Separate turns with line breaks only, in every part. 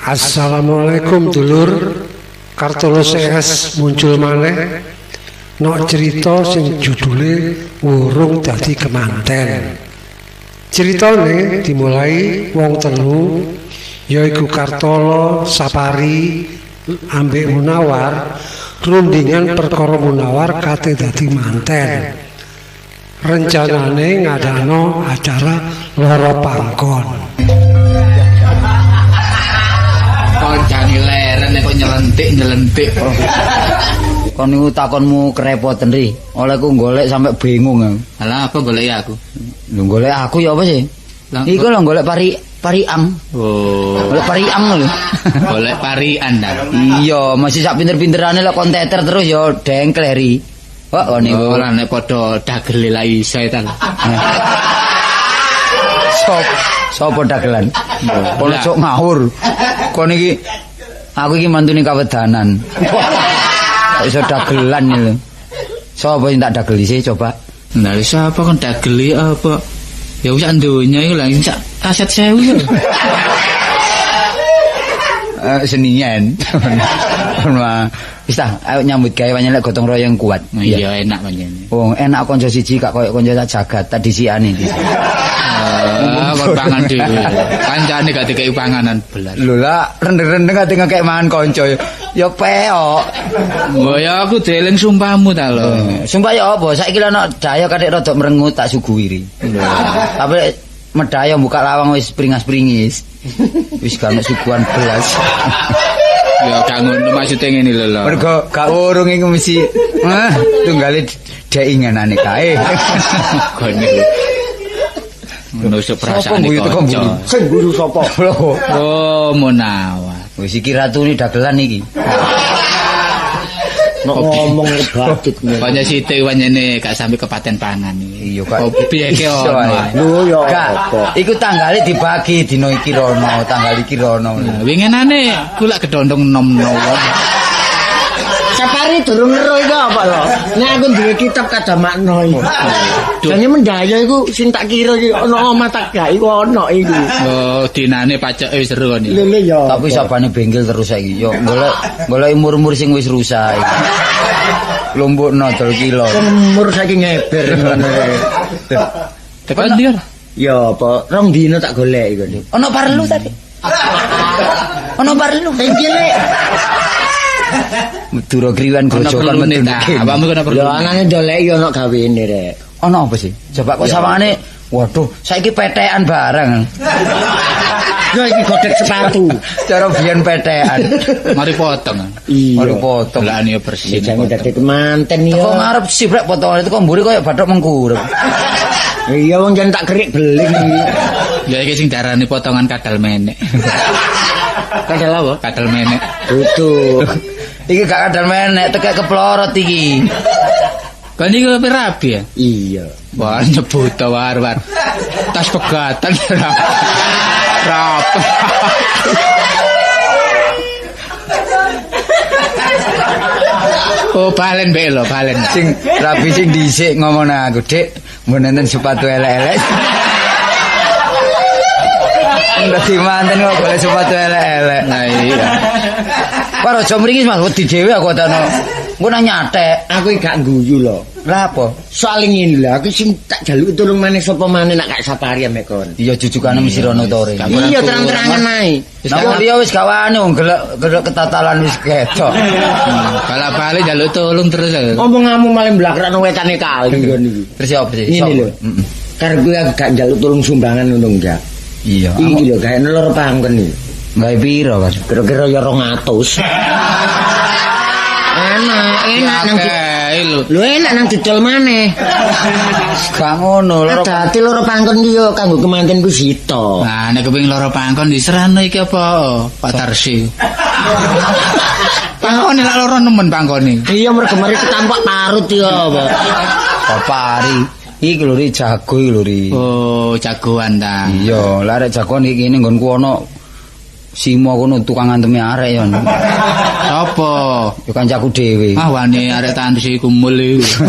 Assalamualaikum dulur. Kartolo CS muncul maneh nok cerita sing judule Wurung Dadi Kemanten. Ceritane dimulai wong telu yaiku Kartolo, Sapari ambek Munawar rundingan perkara Munawar kate dadi manten. Rencanane ngadano acara loro pangkon.
Kancane leren kok nyelentik-nyelentik.
Kon niku takonmu kerepoten ri. Olehku golek sampe bingung aku.
Alah apa golek aku?
Lho golek aku ya apa sih? Iku lho golek pariang.
Oh.
Golek pariang lho.
Golek parian ta.
Iya, masih sak pinter-pinterane lek kon teter terus ya dengkleh ri. Kok kon niku
ora nek padha dagele la iso ta.
Sop sopo dagelan? Kono cok ngawur. Kon iki aku iki mantune kawedanan. Kok iso dagelan iki lho. Sopo sing tak dageli sih coba?
Lah sapa kon dageli apa? Ya wis donya iku lha sak kaset 1000 ya.
Seningan. Wah, wis ta, ayo nyambut gawe pancen lek gotong royong kuat.
Iya enak pancen.
Wong enak kanca siji gak koyo kanca sak jagat tak disikane iki.
Kon pangan dhewe. Kancane gak dikeki panganan belas.
Lho lah, rendeng-rendeng ate ngekek mangan kanca ya peok.
Mbok ya aku dieling sumpahmu ta lho.
Sumpah ya apa? Saiki lho ana daya kathik rada merengut tak suguhi ri. Tapi medaya buka lawang wis pringas-pringis. Wis gak ono suguhan belas.
Ya gak ngono maksude ngene lho lho.
Mergo gak urung iku mesti tunggale deinganane kae.
Kon niku. Menusuk perasaan kanca.
Sing guyu sapa?
Oh, Munawar.
Wis iki ratune dagelan iki.
Nek ngomong rebadut ngene.
Kanca sithik pancene gak sampe kepaten pangan iki.
Iya kok.
Piye ki ono.
Lho ya apa?
Iku tanggale dibagi dina iki rono, tanggal iki rono.
Winginane ku lak gedondong nom-nom.
Sapari durung ngero iku apa lho? Nek aku duwe kitab kadamakna iku. Jane mendaya iku sing tak kira iki ana omah tak gak iku ana iku.
Oh, dinane paceke wis seru kon iki.
Lho ya.
Tapi sabane bengkel terus saiki. Yo golek golek mur-mur sing wis rusak iki. Lumbukno dol kilo.
Mur saiki ngeber ngono.
Tekan ndi ora?
Ya apa rong dina tak golek iku.
Ana parlu tadi. Ana parlu.
Iki lek
Madura kriwan grojokan metu.
Awakmu kena perlu.
Ya anane ndoleki ana gawene rek.
Ana apa sih? Coba kok sawangane waduh saiki petekan bareng.
Ya iki godhek sepatu.
Cara biyen petekan.
Mari potong.
Iya.
Mari potong.
Delokane ya bersih.
Jangan dadi kemanten ya.
Teko ngarep sibrek potongan itu kok mburi koyo bathok mengkurep.
Iya wong jan tak kerik beling iki.
Ya iki sing darani potongan kadal menek.
Kadal apa?
Kadal menek.
Dudu.
Iki gak kadal menek, tekek keplorot iki.
Kan iki ape rabi ya?
Iya.
Wah nyebut ta war-war. Tas pegatan rapi. Oh balen mbek lho, balen.
Sing rabi sing dhisik ngomong nang aku, Dik, mun enten sepatu elek-elek. Dadi manten kok golek sepatu elek-elek.
Nah iya.
Pak aja mringis Mas, wedi dhewe aku atano. Engko nang nyatek.
Aku iki gak guyu lho.
Lah apa?
Soale ngene lho, aku sing tak jaluki tulung maneh sapa maneh nek gak Sapari ambek kon.
Iya jujukane mesti rono to re.
Iya terang-terangan ae.
Nah liya wis gawane wong gelek ketatalan wis ketok.
Bala-bali njaluk tulung terus.
Omonganmu malah mblakrakno wetane kali kon iki.
Terus ya apa sih?
Ngene lho. Karep kuwi aku gak njaluk tulung sumbangan ngono enggak.
Iya.
Iki lho gawe loro pangkon iki.
Gawe piro, Mas?
Kira-kira ya 200. Enak, enak nang
lho.
Lho enak nang didol maneh.
Gak ngono loro.
Dadi loro pangkon iki yo kanggo kemanten ku sito.
Nah, nek kepengin loro pangkon diserahno iki apa Pak Tarsi. Pangkone lak loro nemen pangkone.
Iya mergo mari ketampak parut ya apa.
Papari. Iki lho ri jago iki lho ri.
Oh, jagoan ta.
Iya, lah arek jagoan iki kene nggonku ana Simo kono tukang ngantemi arek ya.
Sopo?
Ya kancaku dhewe.
Ah wani arek tansi kumul iku.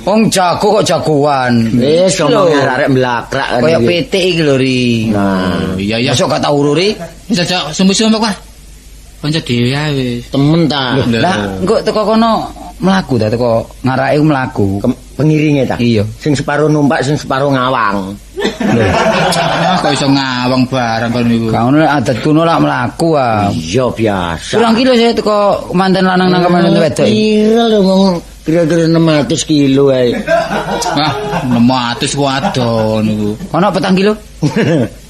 Wong jago kok jagoan.
Wis ngomong arek mlakrak kan.
Kaya pitik iki lho ri.
Nah,
Iya iya.
Mosok gak tau uri.
Jajak sumbu-sumbu wah. Kanca dhewe ae wis.
Temen ta.
Lah, engko teko kono mlaku ta teko ngarake mlaku.
Pengiringe ta?
Iya.
Sing separo numpak, sing separo ngawang.
Ah, kok iso ngawang barang kon niku.
Gak ngono adat kuno lak mlaku ah.
Iya biasa.
Kurang kilo saya teko manten lanang nang manten wedok.
Piro lho ngomong kira-kira 600 kilo ae.
Ah, 600 ku ado niku.
Ono 4 kilo?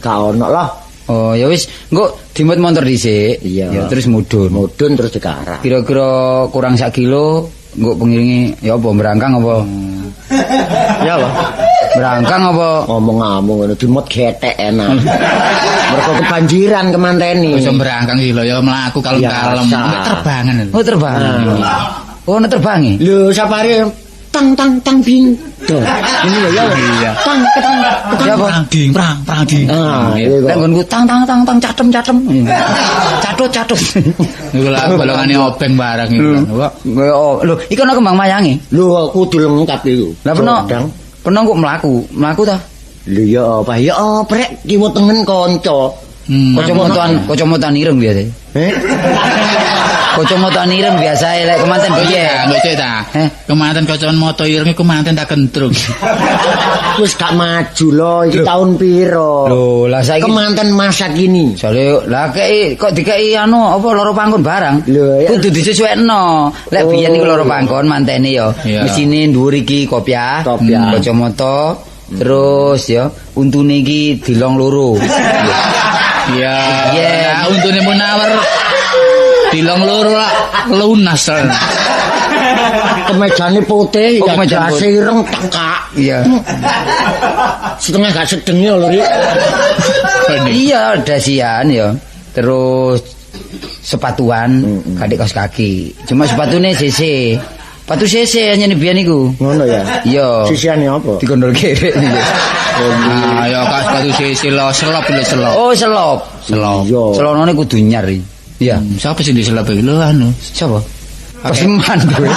Gak ono lah.
Oh, ya wis, engko dimut montor dhisik.
Iya.
Ya terus mudhun.
Mudhun terus dikarak.
Kira-kira kurang sak kilo, engko pengiringi ya apa berangkang apa?
Ya apa?
Berangkang apa?
Ngomong-ngomong ngono dimut getek enak. Mergo kebanjiran kemanteni.
Iso berangkang iki lho ya mlaku kalem-kalem.
Biasa.
Terbangan lho.
Oh, terbang. Oh, ono terbangi.
Lho sapare tang tang tang bing. Duh, ini lho ya.
Iya.
Tang tang tang.
Ya apa?
Prang ding, prang, prang ding.
Ah, iya
Lek
kok.
nggonku tang tang tang tang catem catem. Catut catut.
Niku lah golongane obeng barang iku. Kok
Oh, lho, iki ono kembang mayange.
Lho kudu lengkap iku.
Lah peno.
Jodang.
Peno kok mlaku, mlaku ta?
Lho ya apa? Ya oprek kiwa tengen kanca.
Kacamataan, kacamataan ireng biasa.
Eh?
Kacamataan ireng biasa lek kemanten piye?
Iya, mbok cek ta.
Eh?
Kemanten kacaman moto ireng iku manten tak kentrung.
Wis gak maju lho, iki tahun piro?
Lho, lah saiki
Kemanten masa kini.
Jare lah kei kok dikei anu apa loro pangkon barang.
Lho, ya.
Kudu disesuaikno. Lek
Oh.
biyen iku loro pangkon mantene ya.
Iya.
Mesine dhuwur iki kopiah,
Kopiah.
Kacamata, terus ya untune iki dilong loro.
Iya.
Iya.
Lah untune Munawar dilong loro lah lunas.
Kemejane putih,
Oh,
ya
kemejane
jase
putih.
ireng tekak.
Iya.
Setengah gak sedenge lho, Rik.
Iya, dasian ya. Terus sepatuan, kadek kaos kaki. Cuma sepatune CC. Sepatu CC hanya biyen iku.
Ngono ya.
Iya.
Sisiane apa?
Digondol kere.
Ah, ya kak sepatu sisi lo selop lho selop.
Oh, selop.
Selop.
Iya.
Celonone kudu nyar iki. Iya.
Siapa sing diselop iki lho anu?
Siapa? Pasman kowe.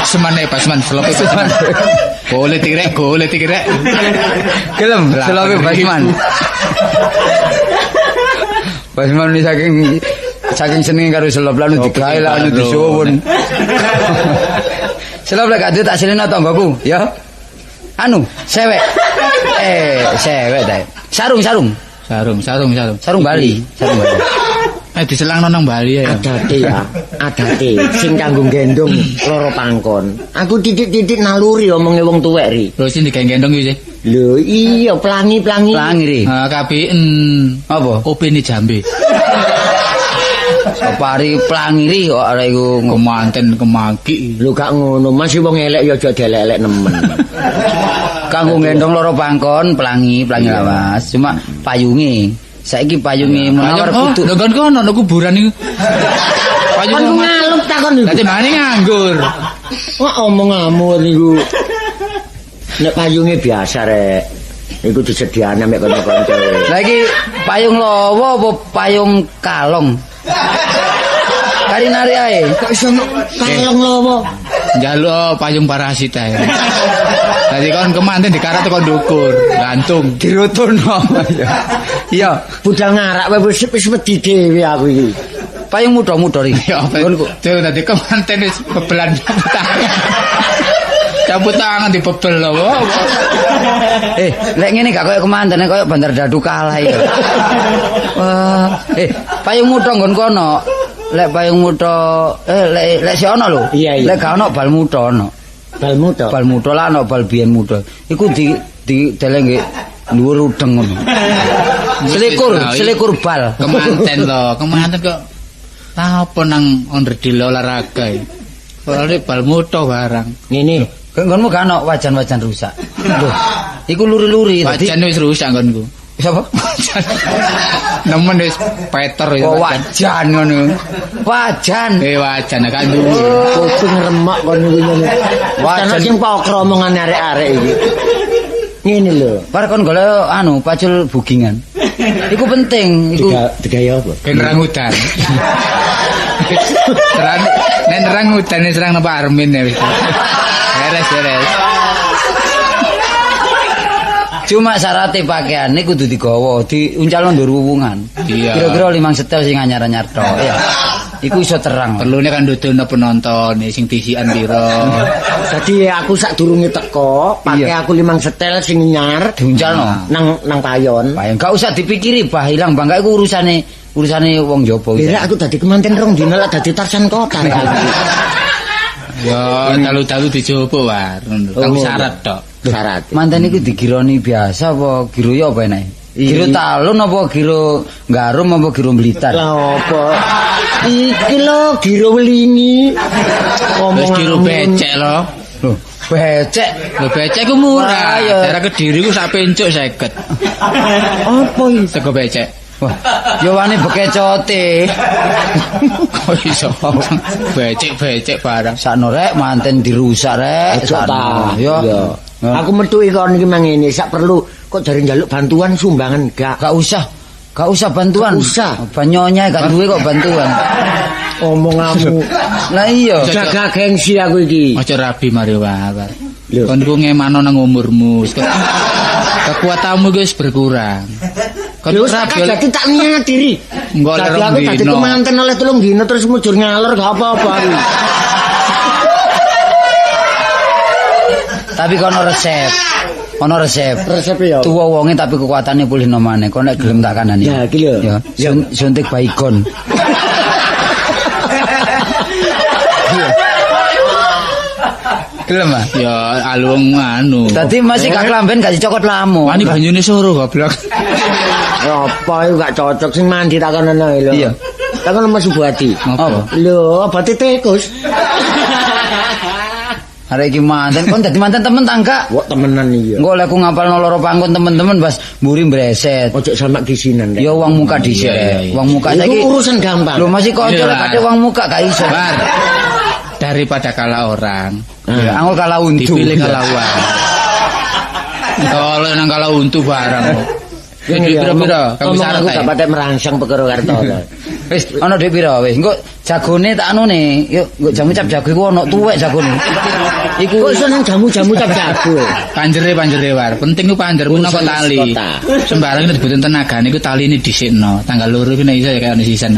Semane pasman selop pasman. Boleh tirek, boleh tirek.
Gelem selope Basman. Basman ni saking senenge karo selop lan digawe lan disuwun. Selop lek gak duwe tak sileno tanggoku, ya. Anu, sewek. Sewek ta. Sarung, sarung.
Sarung, sarung, sarung.
Sarung Bali, sarung Bali.
Diselangno nang Bali ya.
Adate ya, adate sing kanggo gendong loro pangkon. Aku titik-titik naluri omonge wong tuwek ri.
Lho sing digendong iki sih.
Lho iya pelangi-pelangi.
Pelangi ri.
Ha KBN.
Apa?
Opene jambe.
Pari pelangi ri kok arek iku
Kemanten kemaki.
Lho gak ngono, masih wong elek ya aja dielek-elek nemen.
Kanggo gendong loro pangkon, pelangi, pelangi lawas. Cuma payunge. Saiki payunge Munawar kudu
lho kon kono ono kuburan iku.
Kon
Payung
ngalup ta kon iku.
Dadi mane nganggur.
Wah omong-omong niku. Nek payunge biasa rek. Iku disediane mek kanca-kanca.
Lah iki payung lawa apa payung kalong? Kari nari ae.
Kok iso kalong lawa?
Njaluk payung parasit ae. Dadi kon kemanten dikarat tekan ndukur, gantung.
Dirutuno. Iya,
Budal ngarak wae wis wedi dhewe aku iki.
Payung muda-muda iki.
Ya
Nggon kok.
Tuh dadi kemanten wis bebelan campur tangan. Campur tangan dibebel lho.
Lek ngene gak koyo kemanten, koyo bandar dadu kalah iki. Wah, payung muda nggon kono. Lek payung muda, lek si ono lho.
Iya, iya.
Lek gak ono bal muda ono.
Bal muda.
Bal muda lah ono bal biyen muda. Iku di deleng nggih dhuwur udeng ngono. Selikur bal.
Kemanten lho, kemanten kok apa nang onderdil olahraga iki. Ora bal muda barang.
Ngene.
Nggonmu gak ono wajan-wajan rusak. Lho, iku luri-luri dadi.
Wajan wis rusak nggonku.
Sapa?
Nemen wis peter ya.
Oh, wajan ngono. Wajan.
Wajan gak duwe.
Kuping remak kon niku ngene.
Wajan
sing pokro omongane arek-arek iki. Ngene lho.
Bar kon golek anu pacul bugingan. Iku penting, iku
digawe apa?
Ben rang udan. Serang nek rang udan serang nang Pak Armin ya wis. Beres beres.
Cuma syaratnya pakaiane kudu digawa, diuncalno ndur wuwungan. Kira-kira 5 setel sing anyar-anyar tok ya. Iku iso terang.
Perlune kan dudono penonton sing disian piro.
Dadi aku sadurunge teko, pakai aku 5 setel sing nyar
diuncalno
nang payon.
Payon gak usah dipikiri bah ilang bangga iku urusane wong njaba.
Kira aku dadi kemanten 2 dina lah dadi Tarsan Kota.
Ya, dalu-dalu dijopo war. Kang syarat tok.
Syarat.
Manten iku digironi biasa apa giro ya apa enake? Giro talun apa giro garum apa giro Blitar?
Lah apa? Iki lho giro welingi.
Wis giro becek lho.
Lho, becek.
Lho becek ku murah. Daerah Kediri ku sak pencuk 50.
Apa iki?
Sego becek.
Wah, yo wani bekecote.
Kok iso becek-becek barang.
Sakno rek manten dirusak rek.
Sakno.
Yo.
Aku metuki kon iki mangene sak perlu kok jare njaluk bantuan sumbangan gak.
Gak usah. Gak usah bantuan.
Gak usah.
Banyonya gak duwe kok bantuan.
Omonganmu.
Lah iya.
Jaga gengsi aku iki.
Aja rabi mari wae. Kon iku ngemano nang umurmu. Kekuatanmu wis berkurang.
Lho rabi dadi tak niatiri. Dadi aku dadi kemanten oleh 3 dina terus mujur ngalor gak apa-apa aku.
Tapi kono resep. Ono resep.
Resep ya.
Tuwa wonge tapi kekuatane pulihno maneh. Kon nek gelem tak kandhani.
Ya iki lho.
Ya, suntik baygon. Gelem ah?
Ya alung anu.
Dadi masih gak klamben gak dicokot lamu.
Wani banyune soro goblok.
Apa iku gak cocok sing mandi takonono lho.
Iya.
Takono Mas Subuhati.
Apa?
Lho, obate tikus.
Arek iki manten kon dadi manten temen ta enggak?
Wah temenan iya.
Engko lek aku ngapalno loro pangkon temen-temen bas mburi mbreset.
Ojo sama kisinan.
Ya uang muka dhisik. Uang muka saiki
urusan gampang.
Lho masih kanca lek kate uang muka gak iso.
Bar. Daripada kalah orang.
Ya aku kalah untu.
Dipilih kalah uang. Kalau nang kalah untu barang kok. Pira-pira kamu syarat
aku gak patek merangsang perkara Kartono.
Wis ana dhuwit pira wis engko jagone tak anune. Yuk engko jamu cap jago iku ana tuwek jagone. Iku
kok iso nang jamu-jamu cap jago.
Panjere war. Penting ku panjer menapa tali. Sembarang nek dibutuhin tenagane iku taline dhisikno. Tanggal 2 iku nek iso ya kaya ono sisan.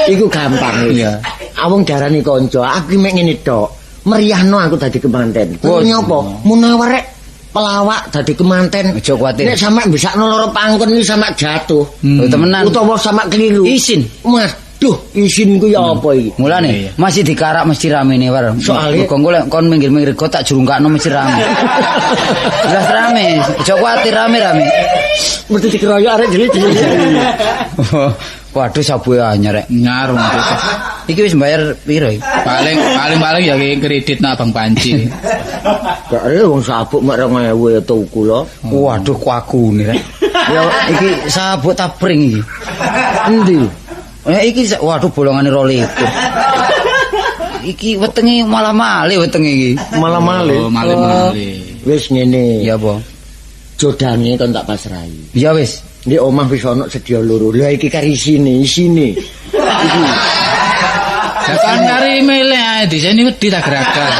Iku gampang wis.
Iya.
Awong darani kanca, aku mek ngene tok. Meriahno aku dadi kemanten. Kuwi apa? Munawar rek pelawak dadi kemanten.
Aja kuwatir.
Nek sampe mbesakno loro pangkon iki sampe jatuh.
Oh, temenan.
Utawa sampe keliru.
Isin.
Waduh, isin ku ya apa iki?
Mulane masih dikarak mesti ramene war.
Soale
kok lek kon minggir-minggir got tak jurungkakno mesti rame. Jelas rame. Aja kuwatir rame-rame.
Mesti dikeroyok arek cilik-cilik.
Waduh sabuke anyar rek.
Nyarung
Iki wis mbayar piro iki?
Paling ya kredit nang Abang Panci.
Gak re wong sabuk mek 2000 ya tuku lho.
Waduh kuakune rek. Ya iki sabuk tapring iki.
Endi?
Ya iki waduh bolongane 22. Iki wetenge malah male wetenge iki.
Malah male.
Oh, male-male.
Wis ngene.
Ya apa?
Jodange kon tak pasrahi.
Ya wis.
Di omah wis ana sedia loro. Lah iki kari isine, isine. Iki.
Lah kan kari milih ae dhisik wedi tak gerakan.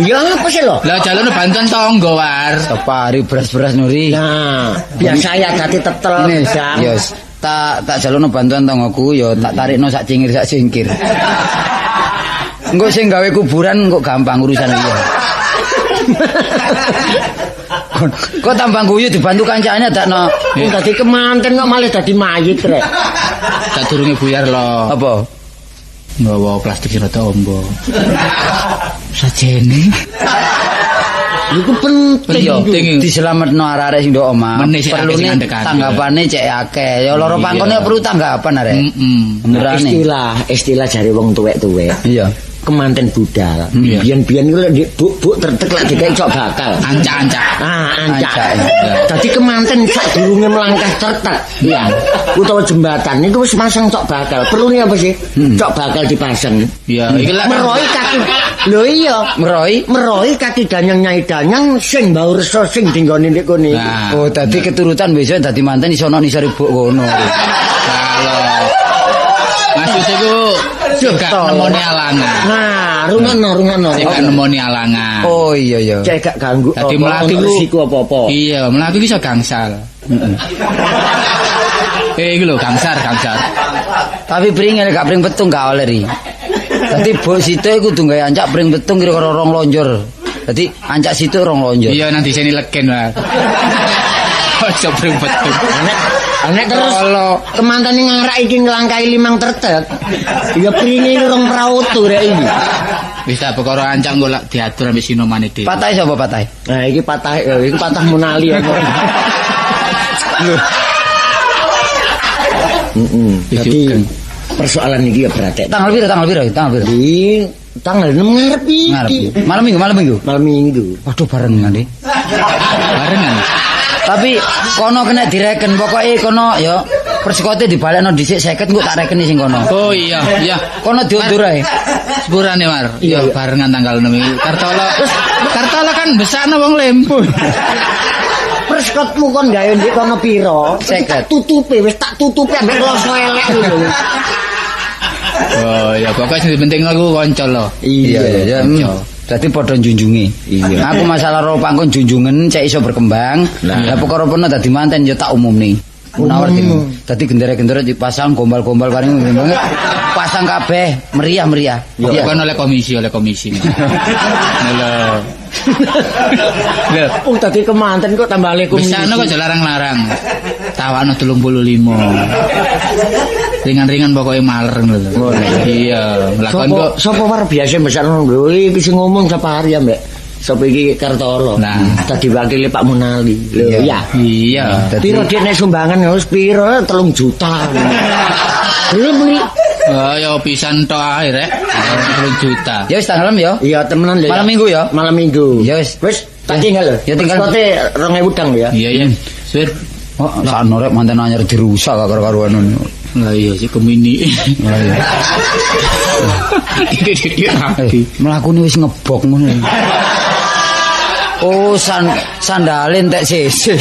Ya apa sih lho?
Lah jalune bantuan tangga war.
Separi beras-beras Nuri.
Nah, biasa ya dadi tetel.
Ya yes. Tak jalukno bantuan tanggaku ya tak tarikno sak cingir sak singkir. Engko sing gawe kuburan engko gampang urusan iki. Kok tambah guyu dibantu kancane dakno.
Wong dadi kemanten kok malah dadi mayit rek.
Tak durunge buyar lho.
Apa?
Nggawa plastik sing rada ombo. Sajene.
Iku penting
diselametno arek-arek sing ndok omah. Perlune tanggapane cek akeh. Ya loro pangkone perlu tanggapan arek.
Heeh. Istilah jare wong tuwek-tuwek.
Iya.
Kemanten budal. Biyen-biyen iku lek ndek buk-buk tertek lek dikek cok bakal.
Ancak-ancak.
Ah, ancak. Dadi kemanten sadurunge melangkah tertek. Iya. Utawa jembatan niku wis masang cok bakal. Perlune apa sih? Cok bakal dipasang.
Iya, iki lek
meroi kaki. Lho iya, meroi kaki danyang nyai danyang sing mbau resa sing dinggone ndek kene.
Oh, dadi keturutan besok dadi manten iso ono nisore buk kono.
Kalau maksud iku gak nemoni alangan.
Nah, Rungokno.
Sing gak nemoni alangan.
Oh iya iya.
Cek gak ganggu.
Dadi mlaku
risiko apa-apa.
Iya, mlaku iso gangsal. Heeh. Iki lho gangsar.
Tapi pring nek gak pring petung gak oleh ri. Dadi bok situ kudu gawe ancak pring petung kira-kira rong lonjor. Dadi ancak situ rong lonjor.
Iya nang diseni legen wae. Ojo pring petung.
Nek terus kemantene ngarak iki nglangkai limang tertet. Ya pringe rong prautu rek iki.
Wis ta perkara ancak engko lak diatur ambek sinomane dhewe.
Patahe sapa patahe?
Nah iki patah iki patah Munali apa.
Lho.
Heeh. Dadi persoalan iki ya berat.
Tanggal piro?
Iki tanggal 6 ngarep iki.
Malam minggu.
Malam minggu.
Waduh barengan iki.
Barengan.
Tapi kono kena direken pokoke kono ya persekote dibalekno dhisik 50 engko tak rekeni sing kono.
Oh iya, iya.
Kono diundur ae.
Sepurane War. Ya barengan tanggal 6 iki. Kartolo kan besakno wong lempu.
Persekotmu kon gawe ndek kono pira?
50.
Tutupe wis tak tutupi ambek kloso elek lho.
Oh ya pokoke sing penting aku kanca lho.
Iya. Dadi padha njunjungi.
Iya.
Aku masalah ro pangkon junjungen cek iso berkembang. Lah perkara peno dadi manten ya tak umumni. Munawar dene. Dadi gendera-gendera dipasang gombal-gombal paring banget. Pasang kabeh meriah-meriah.
Iya kan oleh komisi. Lho. Lho,
wong dadi kemanten kok tambah oleh komisi.
Besakno kok larang-larang. Tawakno 35. Ringan-ringan pokoknya maler lho. Iya, lakon kok
sapa war biasa besakno lho iki sing ngomong sapa hari ya, Mbak. Sapa iki Kartolo.
Nah,
dadi wakile Pak Munali. Lho iya.
Iya.
Piro dik nek sumbangan wis piro 3 juta. Belum beli.
Oh ya pisan tok ae rek. 3 juta.
Ya wis tanggal 6 ya.
Iya temenan lho.
Malam minggu ya.
Malam minggu.
Ya wis.
Wis tak tinggal lho.
Ya tinggal.
Sekote 2000 dang ya.
Iya iya. Sir.
Oh, sakno rek manten anyar dirusak gak karo-karuan ngono.
Lah iya sik kemini.
Lah iya.
Titik-titik rapi.
Mlakune wis ngebok ngono. Oh, sandale entek sisih.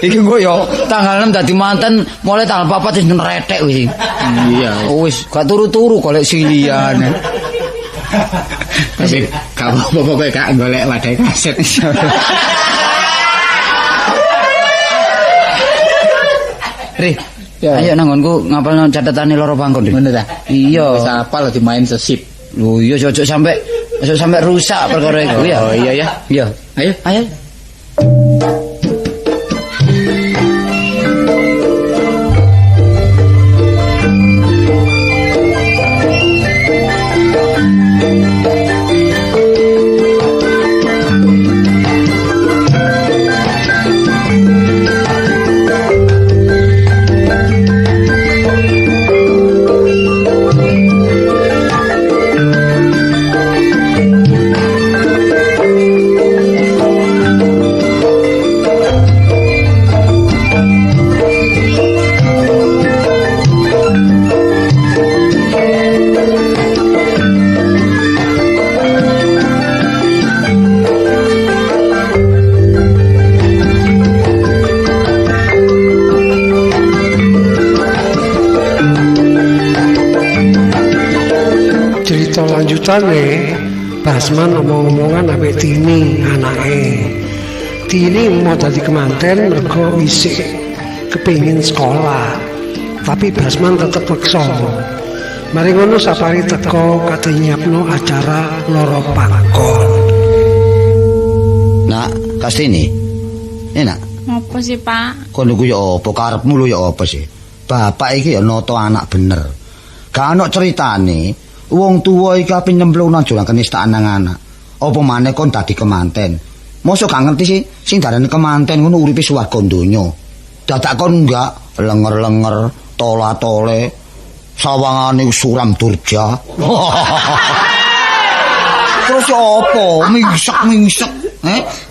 Iki engko ya tanggal 6 dadi manten, mulai tanggal 4 wis nretek wis.
Iya.
Oh, wis gak turu-turu golek siliyane.
Tapi gak apa-apa pokoke gak golek wadah kaset.
Ri, ayo nang nggonku ngapalno catetane loro pangkon, Ri.
Ngono ta?
Iya.
Wis apal dimain sesip.
Lho iya ojo sampe rusak perkara iku ya.
Oh iya ya.
Iya.
Ayo.
Ayo.
Lanjutane Basman omong-omongan ambek Tini anake. Tini mau dadi kemanten mergo isih kepingin sekolah. Tapi Basman tetep meksa. Mari ngono Sapari teko kate nyiapno acara loro pangkon.
Nak, Kastini. Enak.
Apa sih, Pak?
Kono ku ya apa karepmu lho ya apa sih? Bapak iki ya nata anak bener. Gak ono ceritane wong tuwa iki ape nyemplung nang jurang kenistaan nang anak. Apa maneh kon dadi kemanten? Mosok gak ngerti sih sing darane kemanten ngono uripe swarga donya. Dadak kon enggak lenger-lenger, tola-tole, sawangane suram durja. Terus apa? Mingsek-mingsek,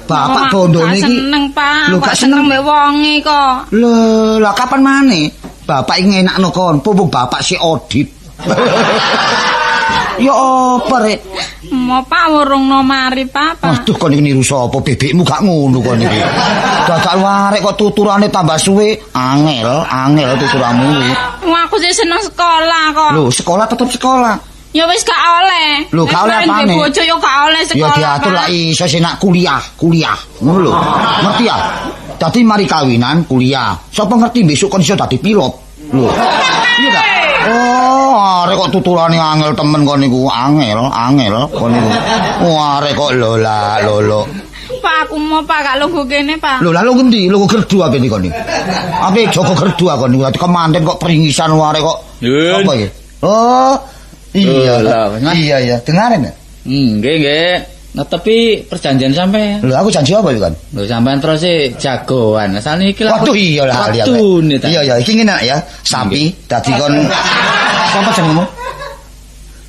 Bapak bondone iki
seneng, Pak.
Lho gak seneng
mbek wonge kok.
Lho, lah kapan maneh? Bapak iki ngenakno kon, pumpung bapak si audit. Ya apa rek?
Mo Pak wurungno mari Pak.
Aduh kon iki niru sapa bebekmu gak ngono kon iki. Dadak warek kok tuturane tambah suwe, angel, angel tuturamu.
Wong aku sih seneng sekolah kok.
Lho, sekolah tetep sekolah.
Ya wis gak oleh.
Lho, gak oleh apane?
Bojo ya gak oleh sekolah.
Ya diatur lah iso sing nak kuliah, kuliah. Ngono lho. Ngerti ya? Dadi mari kawinan kuliah. Sapa ngerti besok kon iso dadi pilot. Lho. Iya ta? Oh, arek kok tuturane angel temen kon niku, angel, angel kon niku. Oh, arek kok lola lolo.
Pak, aku mau Pak gak lungguh kene, Pak.
Lho, lha lungguh ndi? Lungguh gerdu ape niku kon niku? Ape jaga gerdu aku niku dadi kemanten kok pringisan arek kok. Apa iki? Oh. Iya, iya, iya. Dengaren ya?
Nggih, nggih. Nah, tapi perjanjian sampean.
Lho, aku janji apa iki kan?
Lho, sampean terus e jagoan. Saniki lah.
Waduh, iya lah
ali.
Iya, iya, iki ngene ya. Sapi dadi kon sapa jenengmu?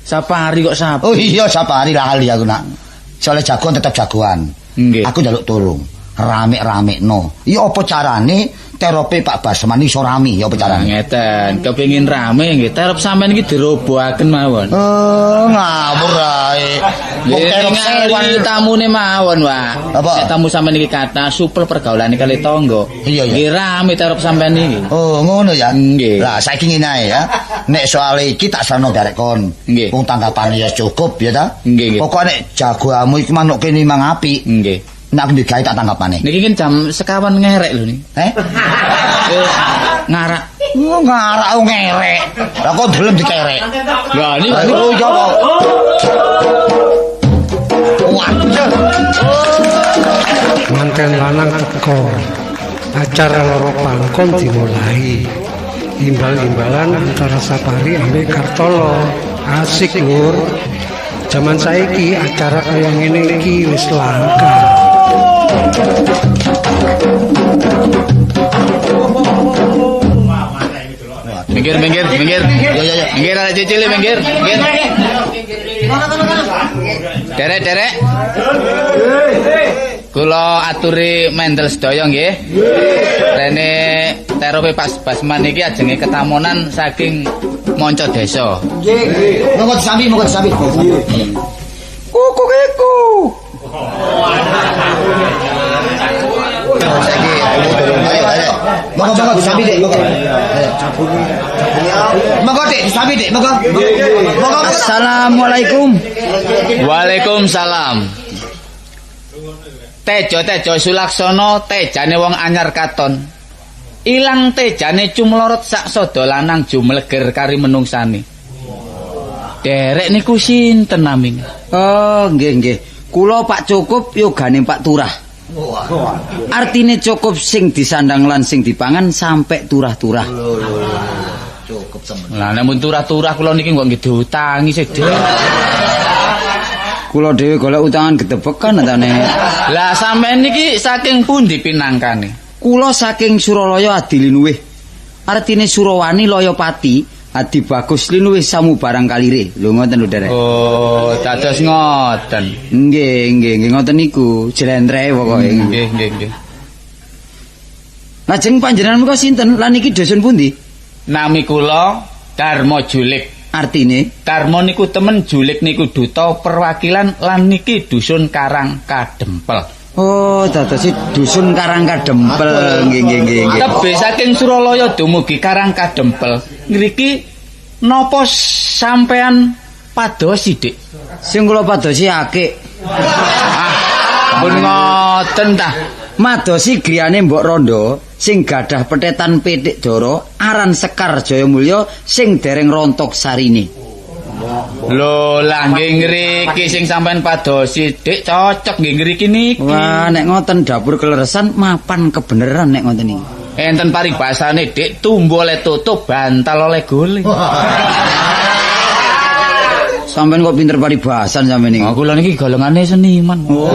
Sapari kok sapi.
Oh iya, Sapari lah ali aku nak. Soale jagoan tetep jagoan.
Nggih.
Aku njaluk tolong. Rame-ramekno. Ya apa carane terope Pak Basman iso rame? Ya apa carane?
Ngeten, kepengin rame nggih terop sampean iki dirobohaken mawon.
Oh, ngawur ae.
Wong terop sewan tamune mawon, Pak. Nek tamu sampean iki kathah supel pergaulane kali tangga. Nggih rame terop sampean iki.
Oh, ngono ya.
Nggih.
Lah saiki ngene ae ya. Nek soal iki tak serano derek kon. Wong tanggapane ya cukup ya ta?
Nggih.
Pokoke nek jagoamu iki manuk kene mang apik.
Nggih.
Nek aku digawe tak tanggapane.
Niki kan jam sekawan ngerek lho niki.
Heh?
Ngarak.
Oh, ngarak ngerek. Lah kok gelem dikerek?
Lah niku
oh iya kok. Waduh.
Manten lanang teko. Acara loro pangkon dimulai. Imbal-imbalan antara Sapari ambek Kartolo. Asik lur. Jaman saiki acara kaya ngene iki wis langka.
Minggir, minggir, minggir.
Ya, ya, ya.
Minggir arek cicile minggir, minggir. Derek, derek. Kula aturi mendel sedaya nggih. Rene terope Pak Basman iki ajenge ketamonan saking manca desa.
Nggih. Monggo disambi, monggo disambi.
Kuku-kuku.
Saiki ayo ayo. Monggo monggo disambi Dik, monggo. Monggo Dik, disambi Dik, monggo. Monggo.
Assalamualaikum.
Waalaikumsalam. Tejo-tejo Sulaksono tejane wong anyar katon. Ilang tejane cumlorot sak sada lanang jumleger kari menungsane. Derek niku sinten namine?
Oh, nggih nggih. Kula Pak Cukup yogane Pak Turah. Artine cukup sing disandang lan sing dipangan sampai turah-turah.
Cukup temen.
Lah nek mun turah-turah kula niki kok nggih diutangi sih, Dik.
Kula dhewe golek utangan gedebekan atane.
Lah sampean niki saking pundi pinangkane?
Kula saking Suralaya Adi Linuwih. Artine Surawani Layapati, Adi Bagus Linuwih samubarang kalire. Lho ngoten lho derek.
Oh, dados ngoten.
Nggih, nggih, nggih ngoten niku, jlentrehe pokoke.
Nggih, nggih, nggih.
Lajeng panjenengan menika sinten? Lan iki dusun pundi?
Nami kula Darmo Julik.
Artine
Darmo niku temen, Julik niku duta perwakilan lan niki dusun Karang Kadempel.
Oh, dadose dusun Karang Kadempel. Nggih, nggih, nggih, nggih.
Tebih saking Suralaya dumugi Karang Kadempel. Ngriki napa sampean padosi, Dik?
Sing kula padosi akik.
Ah, pun ngoten ta.
Madosi griyane Mbok Rondo sing gadah petetan pitik dara aran Sekar Jayamulya sing dereng rontok sarine.
Lho, lah nggih ngriki sing sampean padosi, Dik, cocok nggih ngriki niki.
Wah, nek ngoten dapur keleresan mapan kebeneran nek ngoten iki.
Enten paribasane, Dik, tumbu oleh tutup, bantal oleh guling.
Sampeyan kok pinter paribasan sampeyan iki.
Oh, kula niki golongane seniman.
Oh.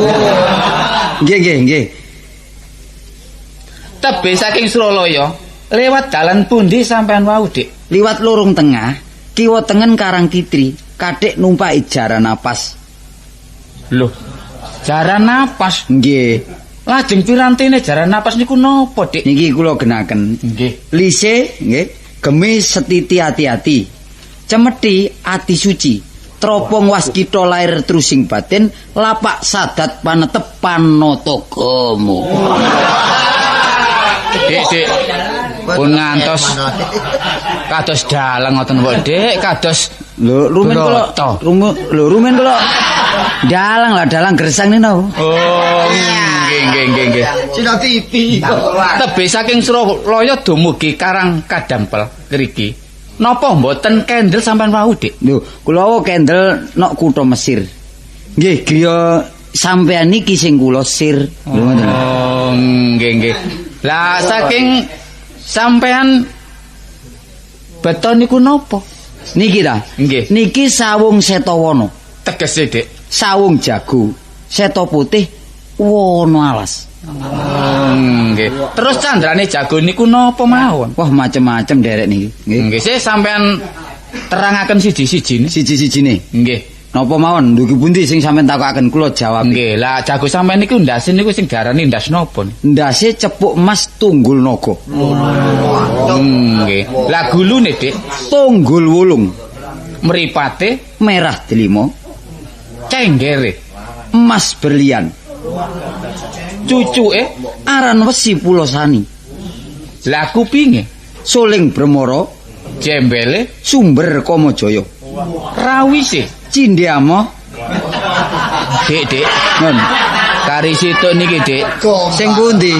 Nggih, nggih, nggih.
Tebih saking Suralaya, lewat dalan pundi sampean wau, Dik?
Liwat lorong tengah, kiwa tengen Karang Kitri, kadhek numpaki jaran napas.
Lho, jaran napas?
Nggih.
Lajeng pirantine jaran napas niku napa, Dik?
Niki kula genaken.
Nggih.
Lise, nggih, gemi setiti ati-ati. Cemeti ati suci. Tropong waskita lair trusing batin, lapak sadat panetep panatagama.
Dik, Dik. Pun ngantos kados dalang ngoten kok, Dik, kados
lho rumen kula. Lho rumen kula dalang lah, dalang gersang niku napa?
Oh, nggih nggih nggih nggih.
Cina TV.
Tebih saking Suralaya dumugi Karang Kadampel ngriki. Napa mboten kendel sampean wau, Dik?
Lho, kula kendel nok kutha Mesir. Nggih, griya sampean niki sing kula sir. Lho ngoten.
Oh, nggih nggih. Lah saking sampean beton niku napa?
Niki ta?
Nggih.
Niki sawung setawana.
Tegese, Dik.
Sawung jago, seta putih, wana alas.
Oh, nggih. Terus candrane jago niku napa mawon?
Wah, macem-macem derek niki.
Nggih. Nggih, sih sampean terangaken siji-sijine.
Siji-sijine.
Nggih.
Napa mawon? Ndugi pundi sing sampean takokaken kula jawab.
Nggih, lah jago sampean niku ndase niku sing diarani ndas napa?
Ndase cepuk emas tunggul naga.
Nggih. Lah gulune, Dik?
Tunggul wulung.
Mripate
merah delima.
Cenggere
emas berlian.
Cucuke
aran wesi pulosani.
Lah kupinge
suling bremara,
jembele
sumber Kamajaya.
Rawise
Cindhiama.
Dik, Dik.
Ngon.
Kari situk niki, Dik.
Sing pundi?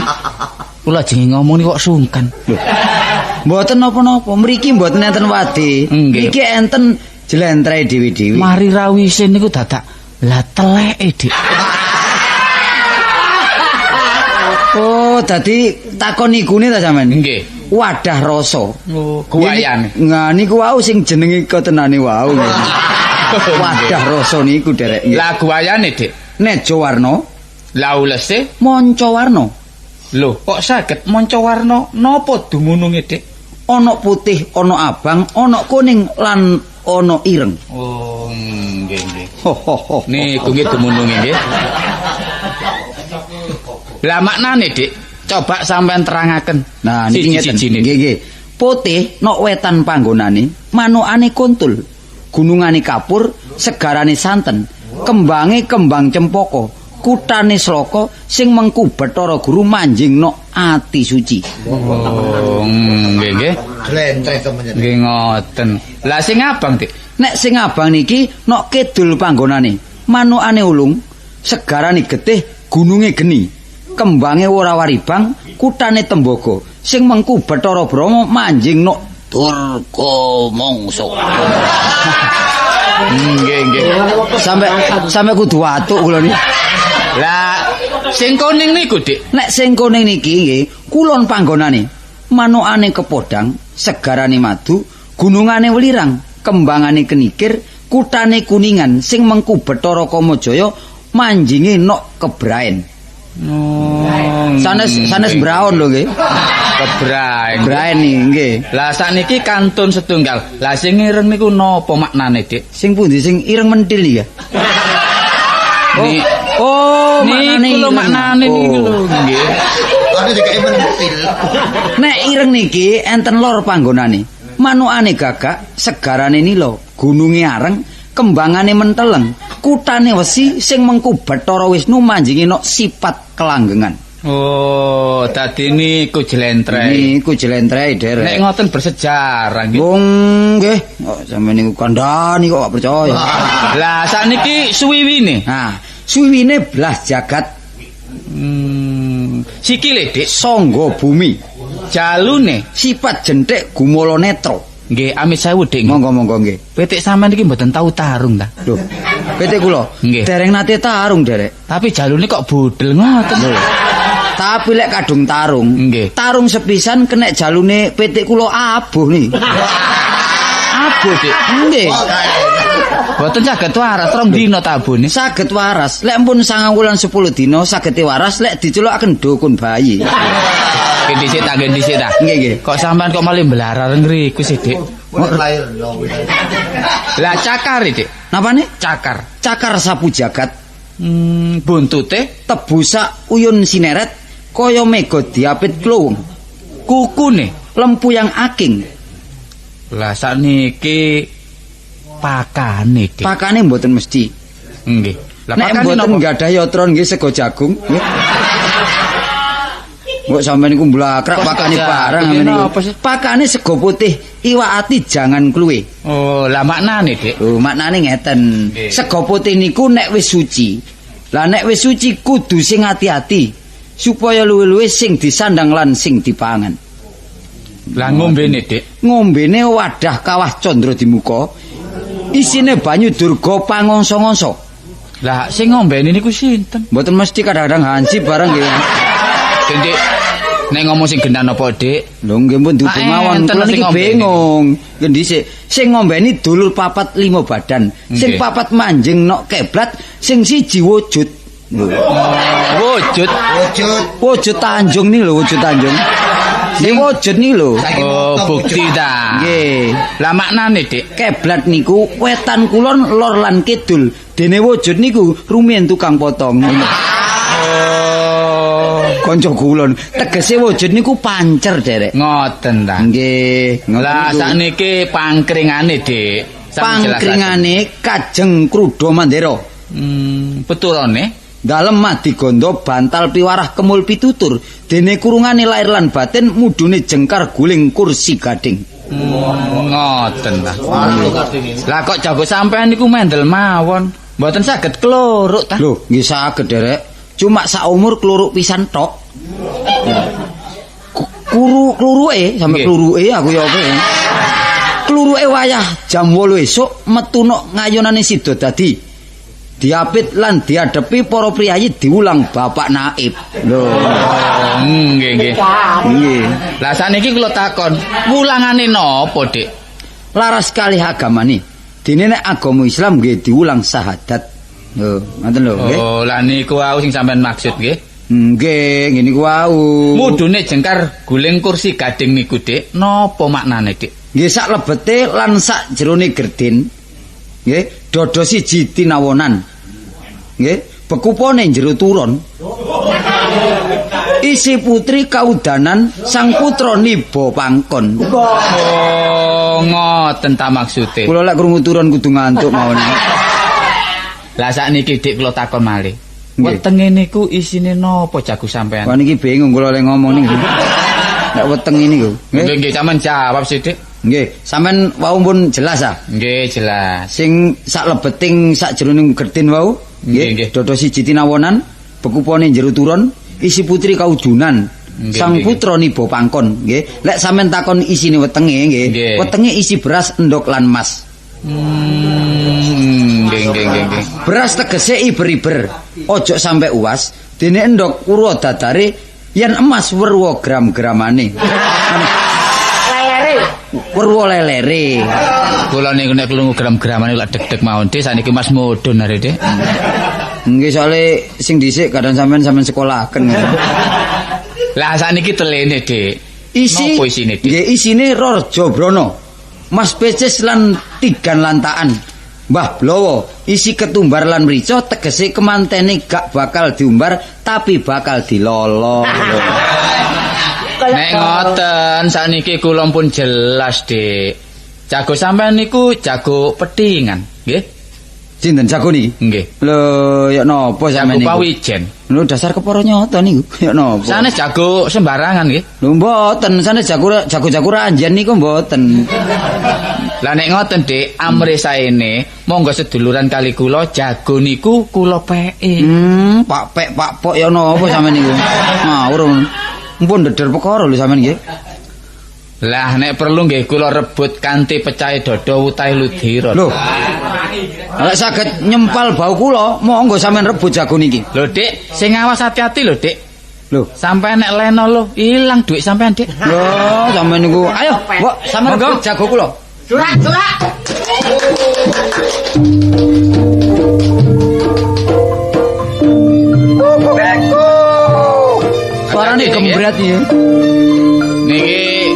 Kula jenenge ngomong niku kok sungkan.
Lho. Mboten napa-napa, mriki mboten enten wade. Niki enten jlentreh dhewe-dhewe.
Mari rawise niku dadak lah teleke, Dik.
Oh, dadi takon nikune ta sampean?
Nggih.
Wadah rasa.
Oh, guwayane.
Nah, niku wau sing jenenge ketenane wau. Wadah rasa niku derek.
Lah guwayane, Dik.
Nejo warna.
Lah ulese
manca warna.
Lho, kok saged manca warna napa dumununge, Dik?
Ana putih, ana abang, ana kuning lan ana ireng.
Oh, nggih nggih. Niku nggih dumununge nggih. Lah maknane, Dik, coba sampean terangaken.
Nah, niki ngeten. Nggih nggih. Putih nok wetan panggonane, manukane kuntul, gunungane kapur, segarane santen, kembange kembang cempaka, kutane sloka sing mengku Bathara Guru manjing nok ati suci.
Oh, nggih nggih.
Glentreh temen.
Nggih ngoten. Lah sing abang, Dik.
Nek sing abang niki nok kidul panggonane, manukane ulung, segarane getih, gununge geni, kembange ora waribang, kutane tembaga, sing mengku Bathara Brahma manjing nok Durga Mangsa.
Nggih nggih.
Sampe kudu watuk kula niki.
Lah sing kuning niku, Dik.
Nek sing kuning niki nggih, kulon panggonane, manukane kepodang, segarane madu, gunungane welirang, kembangane kenikir, kutane kuningan, sing mengku Bathara Kamajaya manjinge nok kebraen.
Oh,
sanes brown lho nggih.
Kebraen.
Braen niki nggih.
Lah sakniki kantun setunggal. Lah sing ireng niku napa maknane, Dik?
Sing pundi sing ireng mentil iki ya? Oh, maknane
niku lho, maknane niku lho nggih.
Ane dikeki mentil.
Nek ireng niki enten lor panggonane. Manukane gagak, segarane nila, gununge areng, kembangane menteleng, kutane wesi sing mengku Bathara Wisnu manjinge nok sifat kelanggengan.
Oh, dadi niku jlentreh.
Niku jlentreh, derek.
Nek ngoten bersejarah nggih.
Wong nggih, kok sampeyan niku kandhani kok gak percaya.
Lah sakniki suwiwine.
Nah, suwiwine belah jagat.
Sikile, Dik,
sangga bumi.
Jalune
sifat jenthik gumala netra.
Nggih, amit sewu, Dik.
Monggo-monggo nggih.
Pitik sampean iki mboten tau tarung ta?
Lho, pitik kula dereng nate tarung, derek.
Tapi jalune kok budel ngoten
lho. Tapi lek kadung tarung,
nggih.
Tarung sepisan kenek jalune pitik kula abuh nih.
Abuh, Dik.
Nggih.
Mboten saged waras 2 dina tabune.
Saged waras. Lek ampun 9 wulan 10 dina saged waras lek dicelukaken dukun bayi.
Nggih dhisik ta, nggih dhisik ta.
Nggih nggih.
Kok sampean kok malah mblarar ngriku sih, Dik? Lah cakar, Dik.
Napane?
Cakar.
Cakar sapu jagat.
Buntute
tebusak uyun sineret kaya mega diapit klowong.
Kukune
lempuyang aking.
Lah sakniki pakane, Dik.
Pakane mboten mesti.
Nggih. Lah
pakane mboten nggadhah yatra nggih sego jagung. Nggih. Mbok sampean niku mblakrak pakane barang sampean niku. Pakane sego putih, iwak ati jangan kluwe.
Oh, lah maknane, Dik?
Oh, maknane ngeten. Sego putih niku nek wis suci. Lah nek wis suci kudu sing ati-ati supaya luwih-luwih sing disandang lan sing dipangan.
Lah ngombene, Dik?
Ngombene wadah kawah Candra Dimuka. Isine banyu durga pangongso-ngongso.
Lah sing ngombene niku sinten?
Mboten mesti kadang-kadang hansip barang nggih.
Dik, nek ngomong sing genah napa, Dik?
Lho nggih pun dudu mawon, kula niki bingung. Nggih dhisik, sing ngombeni dulur 4 5 badan, sing 4 manjing nok keblat, sing 1 wujud.
Wujud.
Wujud.
Wujud Tanjung niki lho, wujud Tanjung. Sing wujud niki lho.
Oh, bukti ta.
Nggih.
Lah maknane, Dik?
Keblat niku wetan kulon lor lan kidul. Dene wujud niku rumiyin tukang potong.
Oh,
kanca kulon. Tegese wujud niku pancer, Derek.
Ngoten ta.
Nggih.
Lah sakniki pangkringane, Dik.
Pangkringane Kajeng Kruda Mandera.
Peturane
dalem Madigondo bantal piwarah kemul pitutur. Dene kurungane lahir lan batin mudune jengkar guling kursi gading.
Ngoten ta. Lah kok jago sampean niku mendel mawon. Mboten saged kluruk ta?
Lho, nggih saged, Derek. Cuma sak umur kluruk pisan tok. Kuru kluruke sampe kluruke aku ya apa ya. Kluruke wayah jam 8 esuk metu nok ngayonane sida dadi. Diapit lan diadepi para priyayi diulang Bapak Naib. Lho,
nggih nggih.
Nggih.
Lah sakniki kula takon, wulangane napa, Dik?
Laras kalih agamane. Dene nek agama Islam nggih diulang syahadat. Lho, ngoten lho nggih.
Oh, lah niku wau sing sampean maksud nggih.
Nggih, ngene niku wau.
Mudune jengkar guling kursi gading niku, Dik. Napa maknane, Dik?
Nggih sak lebete lan sak jerone gerdin. Nggih, dodo siji tinawonan. Nggih, bekupone jero turon. Isi putri kaudanan sang putra niba pangkon.
Oh, ngoten ta maksude.
Kula lek krungu turon kudu ngantuk mawon.
Lah sakniki Dik kula takon malih. Wetenge niku isine napa jago sampean?
Wah niki bingung kula lek ngomong niku. Nek wetenge niku.
Nggih nggih sampean jawab sithik.
Nggih, sampean wau pun jelas ah?
Nggih, jelas.
Sing sak lebeting sak jroning gerdin wau, nggih, dodo siji tinawonan, bekupone jero turon, isi putri kaujunan. Sang putra niba pangkon, nggih. Lek sampean takon isine wetenge nggih, wetenge isi beras, endhog lan mas.
Nggih nggih nggih.
Beras tegese iber-iber, ojo sampe uas, dene endhog urwa dadare, yen emas werwa gram-gramane.
Lelere.
Werwa lelere.
Kula niku nek krungu gram-gramane lak deg-deg mawon, Dik, saniki Mas mudhun are, Dik.
Nggih, soalé sing dhisik kadang sampean-sampean sekolahaken.
Lah sakniki telene, Dik.
Isi
napa isine, Dik?
Nggih, isine Rorjo Brono. Mas Pecis lan tigan lantaan. Mbah Blowo isi ketumbar lan mrica tegese kemantene gak bakal diumbar tapi bakal dilolo.
Nek ngoten sakniki kula pun jelas, Dik. Jago sampean niku jago petingan, nggih?
Sinten jago niki?
Nggih.
Lho, ya napa sampean niku?
Jago pawijen.
Lho dasar kepara nyata niku. Ya napa?
Sanes jago sembarangan nggih.
Lho mboten, sanes jago jago-jago ranjen niku mboten.
Lah nek ngoten, Dik, amre saene monggo seduluran kali kula jago niku kula peke.
Pak pek pak pok ya napa sampean niku? Ngawur. Mumpun ndeder perkara lho sampean nggih.
Lah nek perlu nggih kula rebut kanthi pecahe dada utahe ludira.
Lho. Lek saged nyempal bau kula, monggo sampean rebut jago niki.
Lho, Dik, sing awas hati-hati lho, Dik.
Lho,
sampean nek leno lho, ilang dhuwit sampean, Dik.
Lho, sampean niku. Ayo, mbok sampean rebut jago kula.
Surak, surak.
Suarane gembret iki.
Niki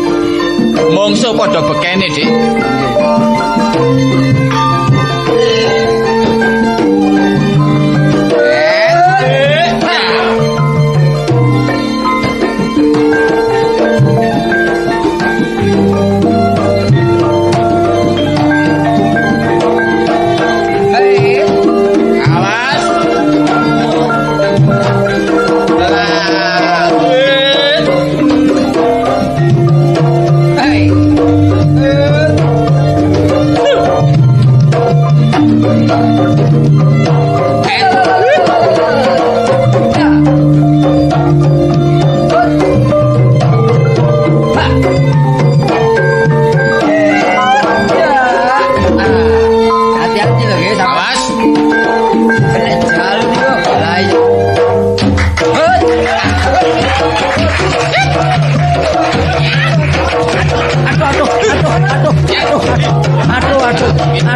mongso padha bekene, Dik. Awas.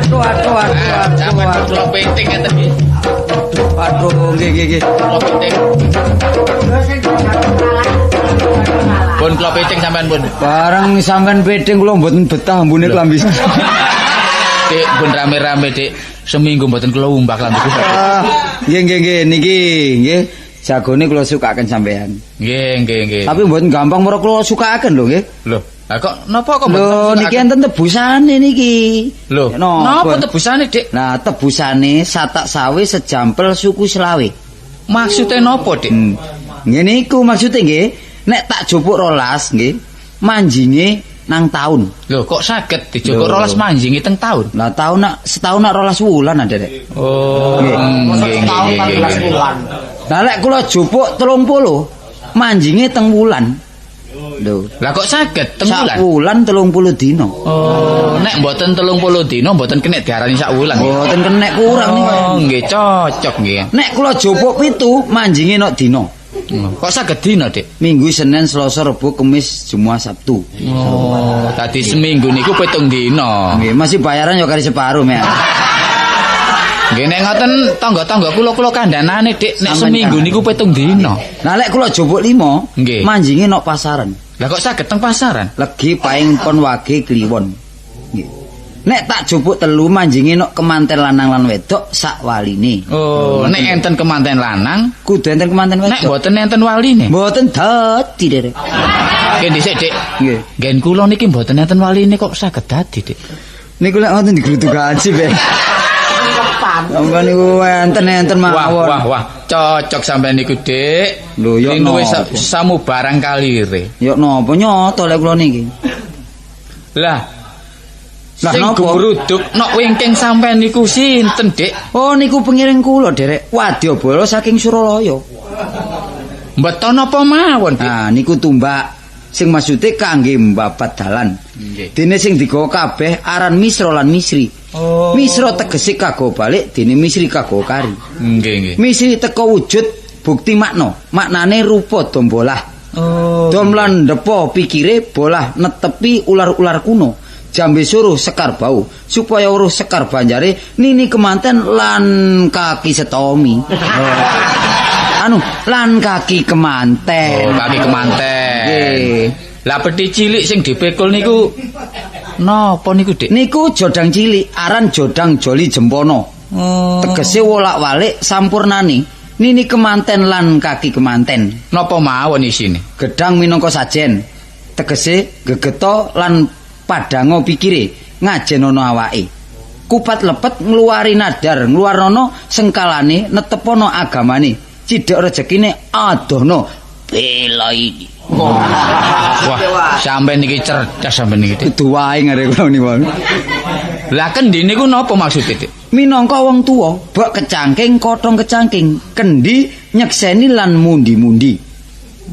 Aduh aduh aduh.
Sampeyan kula penting ngeten iki.
Aduh nggih nggih nggih.
Kula penting. Pun kula piting sampean pun.
Bareng sampean piting kula mboten betah ambune klambi.
Dik, pun rame-rame, Dik. Seminggu mboten kula umbah klambi kula.
Nggih nggih nggih niki nggih. Jagone kula sukaaken sampean.
Nggih nggih nggih.
Tapi mboten gampang moro kula sukaaken lho nggih.
Lho, lah kok napa kok mboten
Lho niki enten tebusane niki.
Lho, napa tebusane, Dik?
Nah, tebusane satak sawe sejampel suku selawe.
Maksude napa, Dik?
Ngene iku maksude nggih. Nek tak jupuk 12 nggih, manjinge nang taun.
Lho, kok saged dijupuk 12 manjinge teng taun?
Lah taun nak setahun nak 12 wulan Derek.
Oh, nggih nggih nggih.
Lah lek kula jupuk 30 manjinge teng wulan. Lho,
lah kok saged teng wulan?
Sak wulan 30 dina.
Oh, nek mboten 30 dina mboten kenek diarani sak wulan.
Mboten kenek kurang niku.
Oh, nggih cocok nggih.
Nek kula jupuk 7 manjinge nok dina.
Kok saged dina, Dik?
Minggu, Senin, Selasa, Rebo, Kamis, Jumat, Sabtu.
Oh, tadi seminggu niku 7 dina.
Nggih, masih bayaran ya kari separuh, Mek.
Nggih nek ngoten tangga-tangga kula kula kandhanane, Dik, nek seminggu niku 7 dina.
Lah lek kula jupuk 5, manjinge nok pasaran.
Lah kok saged teng pasaran?
Legi paing pon wage kliwon. Nggih. Nek tak jupuk 3 manjinge nok kemanten lanang lan wedok sak waline.
Oh, nek enten kemanten lanang
kudu enten kemanten wedok.
Nek mboten enten waline.
Mboten dadi, Derek.
Nggih dhisik, Dik.
Nggih.
Nggen kula niki mboten enten waline kok saged dadi, Dik.
Niku lek ngoten digrutuk aji, Bek. Sampeyan niku enten-enten mawon.
Wah, wah, wah. Cocok sampeyan niku, Dik.
Lho, yo
niku wis samubarang kalire.
Yo napa nyoto lek kula niki.
Lah,
lah
sing gumruduk nok wingking sampeyan niku sinten, Dik?
Oh, niku pengiring kula, Derek. Wadyabala saking Suralaya.
Mbeto napa mawon, Dik?
Nah, niku tumbak sing maksude kangge mbabat dalan.
Nggih.
Dene sing digawa kabeh aran Misra lan Misri.
Oh.
Misra tegese kago balik, dene Misri kago kari.
Nggih, nggih.
Misri teko wujud bukti makna. Maknane rupa dombolah.
Oh.
Dom lan ndepo pikire bolah netepi ular-ular kuno. Jambe suruh sekar bau supaya weruh sekar banjare nini kemanten lan kaki setomi. Anu lan kaki kemanten.
Oh, kaki kemanten.
Nggih.
Lah peti cilik sing dipikul niku napa niku, Dik?
Niku jodang cilik aran jodang joli jempono.
Oh.
Tegese wolak-walik sampurnane nini kemanten lan kaki kemanten.
Napa mawon isine?
Gedang minangka sajen. Tegese gegeto lan padango pikire ngajenono awake. Kupat lepet ngluwari nadar, ngluwarnono sengkalane, netepono agamane. Cidhek rejekine adohno bela iki.
Wah, sampean niki cerdas sampean niki.
Kudu wae ngare kula niku.
Lah kendi niku napa maksude, Dik?
Minangka wong tuwa, bok kecangking, kotong kecangking, kendi nyekseni lan mundi-mundi.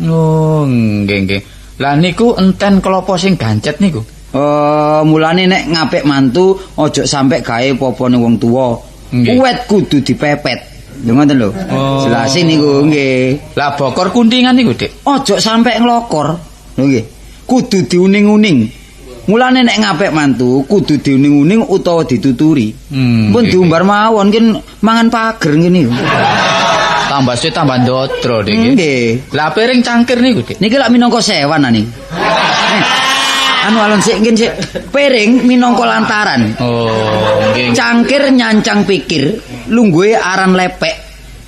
Oh, nggih nggih. Lah niku enten klopo sing gancet niku.
Mulane nek ngapik mantu aja sampe gawe popone wong tuwa. Uwet kudu dipepet. Lho ngoten lho.
Oh.
Jelase niku nggih.
Lah bokor kuntingan niku, Dik.
Aja sampe nglokor. Lho nggih. Kudu diuning-uning. Mulane nek ngapik mantu kudu diuning-uning utawa dituturi. Pun diumbar mawon ngen mangan pager ngene.
Tambah suwe tambah ndodro, Dik.
Nggih.
Lah piring cangkir niku, Dik.
Niki lak minangka sewan niki. Anu alon sik nggih sik. Piring minangka lantaran.
Oh, nggih.
Cangkir nyancang pikir, lungguhe aran lepek.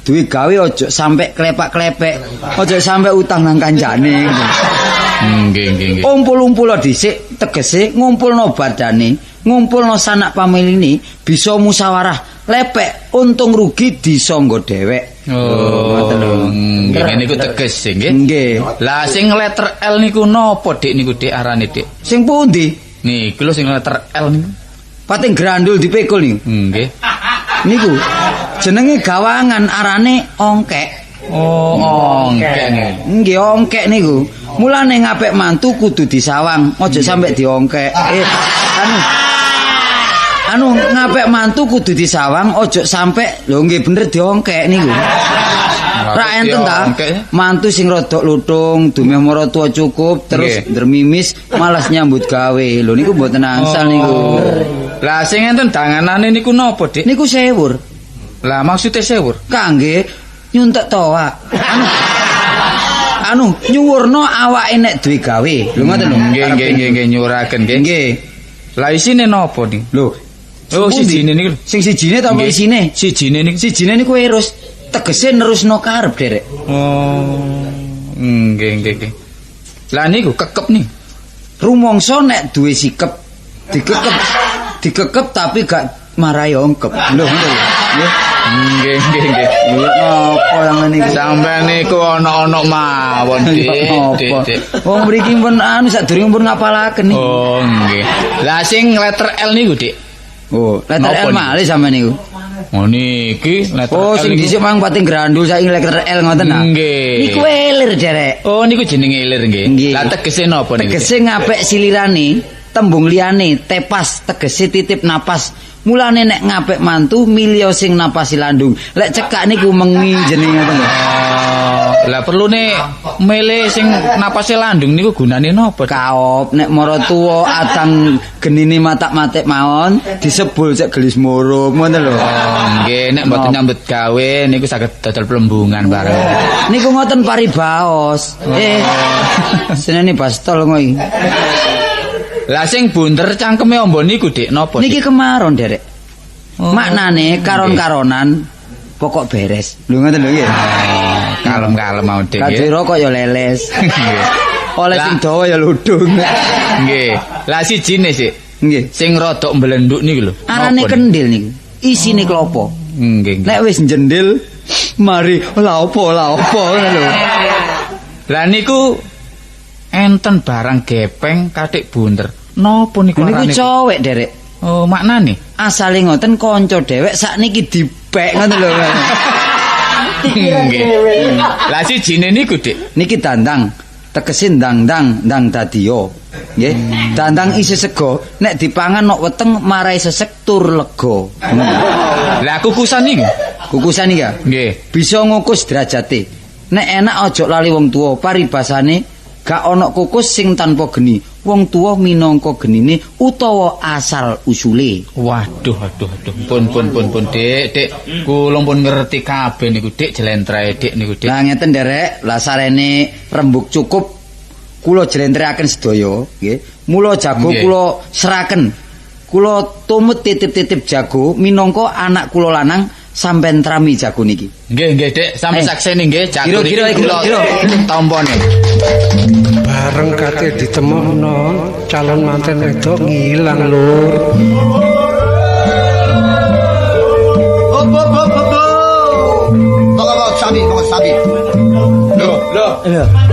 Duwe gawe aja sampe klepak-klepek, aja sampe utang nang kancane.
Nggih, nggih, nggih.
Umpul-umpul dhisik tegese ngumpulno badane, ngumpulno sanak pamiline, bisa musyawarah. Lepek untung rugi disangga dhewek.
Oh,
ngoten lho.
Nggih, niku teges nggih.
Nggih.
Lah sing letter L niku napa, Dik niku Dik arane, Dik?
Sing pundi?
Niku lho sing letter L niku.
Pating grandul dipikul niku.
Nggih.
Niku jenenge gawangan arane ongkek.
Oh, ongkek niku.
Nggih, ongkek niku. Mulane ngapik mantu kudu disawang, aja sampe diongkek. Anu ngapik mantu kudu disawang, aja sampe lho nggih bener diongkek niku. Ra enten ta? Mantu sing rodok lutung, dumeh maratuwa cukup, terus ndremimis malas nyambut gawe. Lho niku mboten angsal niku.
Lah sing enten danganane niku napa, Dik?
Niku sewur.
Lah maksude sewur?
Kangge nyuntek toak. Anu nyuwurno awake nek duwe gawe. Lho ngoten lho.
Nggih nggih nggih nggih nyuwuraken nggih.
Nggih.
Lah isine napa niki?
Lho.
Oh sijine niku.
Sing sijine ta apa isine?
Sijine niku.
Sijine niku erus. Tegese nerusno karep, Derek.
Oh. Nggih nggih nggih. Lah niku kekep nih.
Rumangsa nek duwe sikep dikekep dikekep tapi gak marai ongkep. Lho ngono lho. Nggih.
Nggih nggih nggih.
Lho napa yang ngene iki?
Sampeyan niku ana-ana mawon, Dik.
Wong mriki pun anu sadurunge pun ngapalaken niku.
Oh nggih. Lah sing letter L niku, Dik.
Oh, letter L malih sampeyan niku.
Oh niki letter L.
Oh sing dhisik mang pating grandul saiki letter L ngoten ta.
Nggih.
Niku elir, Derek.
Oh niku jenenge elir nggih. Lah tegese napa niku?
Tegese ngapik silirane, tembung liyane tepas tegese titip napas. Mulane nek ngapik mantu milio sing napasi landung. Lek cekak niku mengi jenenge ngoten lho.
Lah perlune mele sing napase landung niku gunane napa?
Kaop nek maratuwa adang genine matak-matik mawon disebul cek gelis murup ngoten lho.
Oh nggih, nek mboten nyambut gawe niku saged dodol plembungan bareng.
Niku ngoten paribaos. Senene bastol ngono iki.
Lah sing bunder cangkeme ombo niku Dik napa?
Niki kemaron, Derek. Oh. Maknane karon-karonan pokok beres. Lho ngoten lho nggih.
Kalem-kalem mau Dik.
Kadhe rokok ya leles. Oleh sing dawa ya ludung.
Nggih. Lah sijine sik.
Nggih.
Sing rodok mblenduk niku lho.
Arane kendil niku. Isine klopo.
Nggih.
Nek wis njendil mari lha opo ngono lho.
Lah niku enten barang gepeng katik bunder. Napa niku
arane? Niku cowek, Derek.
Oh, maknane?
Asale ngoten kanca dhewek sakniki dipek ngoten lho.
Nggih. Lah sijine niku, Dik.
Niki dandang, tegese ndang-ndang ndang dadiya. Nggih. Dandang isi sego, nek dipangan nok weteng marai sesek tur lega.
Lah kukusan niku?
Kukusan iki ya?
Nggih.
Bisa ngukus derajate. Nek enak aja lali wong tuwa, paribasane gak ana kukus sing tanpa geni. Wong tuwa minangka genine utawa asal usule.
Waduh, aduh, aduh. Pun pun Dik, Dik. Kula pun ngerti kabeh niku, Dik, jlentreh Dik niku, Dik.
Lah ngeten, Derek, lah sarene rembug cukup kula jlentrehaken sedaya, nggih. Mula jago kula seraken. Kula tumut titip-titip jago minangka anak kula lanang sampean trami jago niki.
Nggih, nggih, Dik. Sampe sakseni nggih jago niki kula tampane.
Bareng kate ditemokno calon manten wedok ngilang, Lur.
Op op op op. Monggo sabi, sabi. Lho, lho.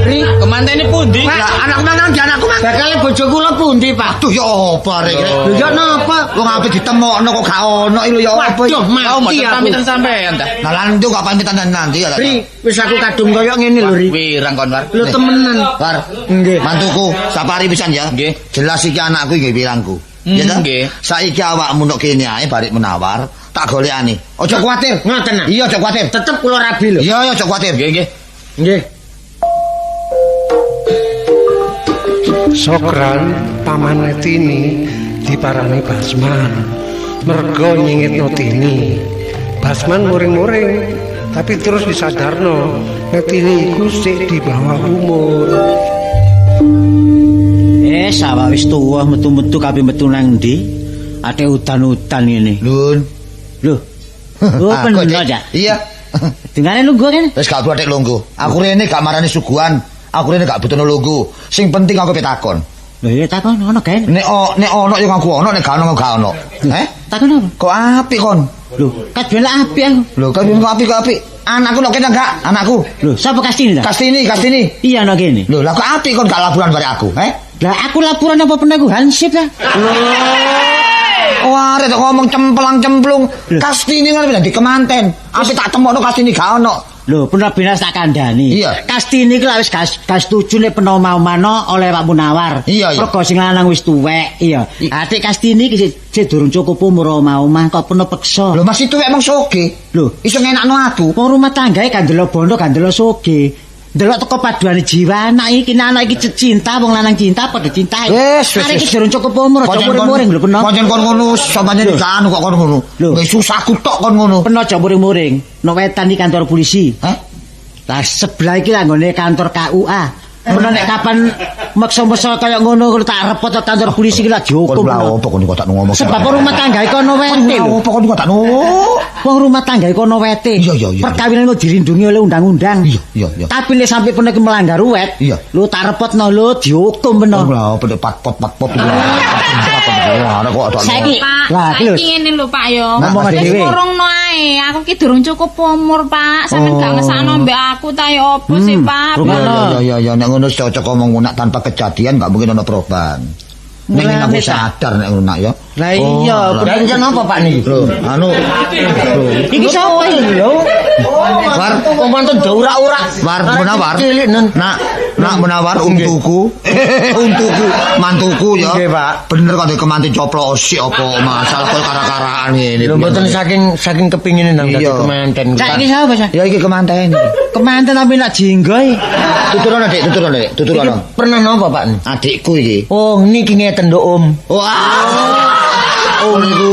Ri, kemantene pundi?
Lah anakku nang ndi anakku, Pak? Bakale bojo kula pundi, Pak?
Aduh ya apa arek iki?
Lho ya napa?
Wong ape ditemokno kok gak ono iki lho ya apa?
Waduh, mati aku.
Pamitan sampean ta.
Lah lan kok pamitan nanti ya.
Ri, wis aku kadung koyo ngene lho, Ri.
Wirang kon, War.
Lho temenan.
War.
Nggih.
Mantuku, sapari pisan ya.
Nggih.
Jelas iki anakku nggih wirangku. Ya ta?
Nggih.
Saiki awakmu nok kene ae barek menawar, tak golekane. Aja kuwatir.
Ngoten.
Iya, aja kuwatir.
Tetep kula rabi lho.
Iya, iya aja kuwatir.
Nggih, nggih.
Nggih.
Sokran pamane Tini diparani Basman. Mergo nyingitno Tini. Basman muring-muring, tapi terus disadarno nek Tini iku sik di bawah umur.
Sawak wis tuwa metu-metu kabeh metu nang ndi? Ate udan-udan ngene.
Lun.
Lho. Oh, bener ya?
Iya.
Dengane lungguh kene.
Wis gak buat lungguh. Aku rene gak marani suguhan. Aku rene gak butuh lungguh. Sing penting aku pitakon.
Lho ya takon ono gawe.
Nek nek ono ya ngaku ono, nek gak ono gak ono. Heh?
Takon apa?
Kok apik kon?
Lho, kabeh lak apik aku.
Lho, kabeh kok apik kok apik. Anakku lho kene gak? Anakku.
Lho, sapa Kastini ta?
Kastini, Kastini.
Iya ono kene.
Lho, lah kok apik kon gak laporan bare aku, heh?
Lah aku laporan apa pernah aku hansip ta?
Lho. Wah, arek ngomong cemplang-cemplung. Kastini ngono dadi kemanten. Apik tak temokno Kastini gak ono.
Lho, pernah binas tak kandhani.
Iya.
Kastini iki lak wis gas setuju nek peno mau-mano oleh Pak Munawar.
Iya, iya.
Mergo sing lanang wis tuwek, iya. Atik Kastini iki sik durung cukup umur omah-omah kok peno peksa.
Lho, masih tuwek emang soge.
Lho,
iso ngenakno aku.
Wong rumah tanggae gak ndelok bondo, gak ndelok soge.
Delok teko paduane jiwa anak iki, nek anak iki cinta, wong lanang cinta padha cintae.
Wis, wis,
Arek iki
wis.
durung cukup umur, aja muring-muring lho peno.
Pancen kon ngono, sampeyan iki anu kok kon ngono. Wis susahku tok kon ngono.
Peno aja muring-muring. Nok wetan iki kantor polisi.
Hah?
Lah sebelah iki lah nggone kantor KUA. Peno nek kapan meksa-meksa kaya ngono kuwi tak repot ke kantor polisi iki lah
Kon
dihukum.
lha opo kon kok tak ngomong.
Sebab rumah tangga iku ana wete lho.
Opo kon kok tak ngomong.
Wong rumah tangga iku ana wete.
Iya, iya, iya.
Perkawinan iku dilindungi oleh undang-undang.
Iya, iya, iya.
Tapi nek sampe peno iki melanggar wet,
Iya.
lho tak repotno lho dihukum peno.
Lah opo nek pat-pot. Wah, kok tak.
Saiki
Pak,
lah iki lho.
saiki ngene lho Pak yo.
Ngomong
Wis
dhewe.
murungno ae, aku ki durung cukup umur, Pak. Sampeyan gak ngesakno mbek aku ta yo opo sih, Pak?
Iya, iya, iya, nek ngono cocok omong nak tanpa kejadian gak mungkin ono perubahan. Ning aku sadar nek ngono nak ya.
Lah iya,
Lah iki napa Pak niki?
Lho, anu lho.
Iki sapa iki lho?
War,
Wong wonten ora-ora.
War Munawar.
Cilik nen.
Nak, nak Munawar untuku. Untuku, mantuku ya.
Nggih, Pak.
Bener kok kemanten coplok osik apa masalah koyo kara-karaan ngene.
Lho mboten saking kepingine nang dadi
Iya.
kemanten.
Cak iki sapa, Cak?
Ya iki kemanten iki.
Kemanten tapi nak jinggoy.
Tuturono, Dik, tuturono, Dik, tuturono.
Iki pernah napa Pak?
Adikku iki.
Oh, niki ngeten nduk Om.
Wah. Om iku.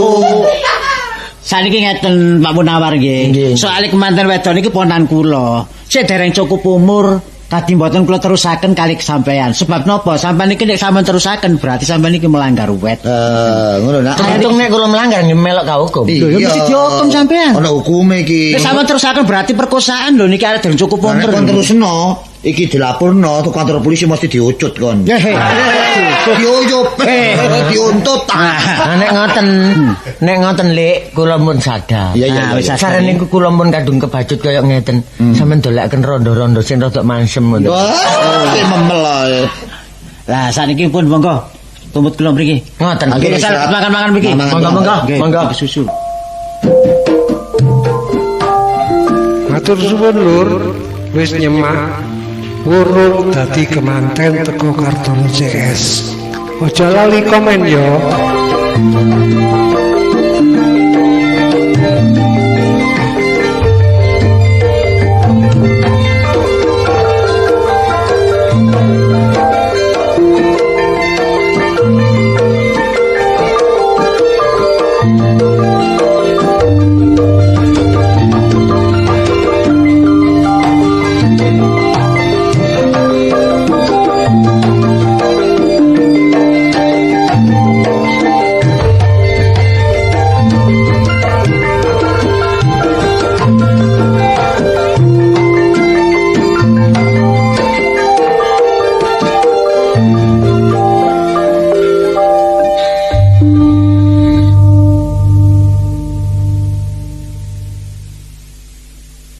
Saniki ngeten Pak Munawar nggih.
Nggih.
Soale kemanten wedok niki ponan kula. Sik dereng cukup umur, kadi mboten kula terusaken kali sampean. Sebab napa? Sampean niki nek sampean terusaken berarti sampean niki melanggar wet.
Eh, ngono nak.
Terhitung nek kula melanggar nggih melok ka hukum.
Lho, ya mesti dihukum sampean.
Ono hukume iki.
Nek sampean terusaken berarti perkosaan lho niki arek dereng cukup
Lah,
umur.
nek kon terusno, iki dilaporno tuh kantor polisi mesti diucut kon.
Heh.
Diuyup, diuntut.
Nah, nek ngoten, nek ngoten Lik, kula pun sadar.
Iya, iya, iya.
Saran niku kula pun kadung kebacut kaya ngeten. Sampeyan dolekaken rondo-rondo sing rada mansem ngoten.
Wah, sik memel ae.
Lah saniki pun monggo tumut kula mriki.
Ngoten.
Nggih,
Nggih,
siap.
makan-makan mriki.
Mangan,
Monggo, monggo,
Nggih,
monggo.
Susu.
Matur suwun lur, wis nyemak wurung dadi kemanten teko Kartono CS. Aja lali komen yo.